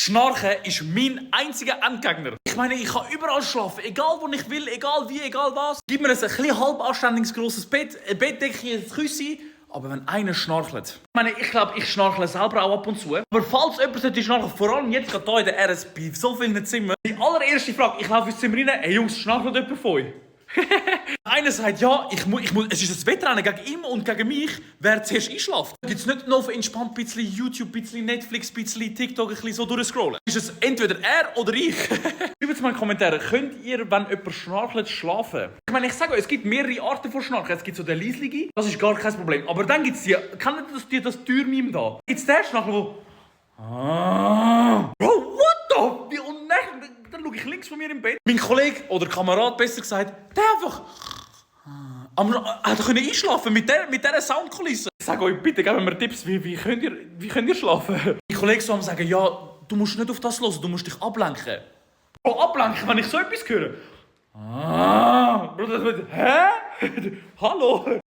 Schnarchen ist mein einziger Endgegner. Ich meine, ich kann überall schlafen, egal wo ich will, egal wie, egal was. Gib mir ein bisschen halb anständiges grosses Bett, eine Bettdecke, ein Küssi. Aber wenn einer schnarchelt. Ich glaube, ich schnarchle selber auch ab und zu. Aber falls jemand sollte schnarchen, vor allem jetzt gerade hier in der RS, bei so vielen Zimmern. Die allererste Frage, ich laufe ins Zimmer rein, hey Jungs, schnarchelt jemand von euch? Einer sagt, ja, es ist ein Wettrennen gegen ihn und gegen mich, wer zuerst einschläft. Gibt es nicht noch entspannt ein bisschen YouTube, ein bisschen Netflix, ein bisschen TikTok, ein bisschen so durchscrollen? Ist es entweder er oder ich? Schreibt es mal in die Kommentare, könnt ihr, wenn jemand schnarchelt, schlafen? Ich sage euch, es gibt mehrere Arten von Schnarchen. Es gibt so den leislige, das ist gar kein Problem. Aber dann gibt es kennt ihr das Türmime da? Gibt es den Schnarchen, wo... Bro, what the... Und dann schaue ich links von mir im Bett. Mein Kollege, oder Kamerad besser gesagt, der einfach... Er konnte einschlafen mit dieser Soundkulisse. Ich sage euch, bitte gebt mir Tipps, wie könnt ihr schlafen? Mein Kollege so am sagen, ja, du musst nicht auf das hören, du musst dich ablenken. Bro, ablenken, wenn ich so etwas höre? Bro, das wird... Hä? Hallo?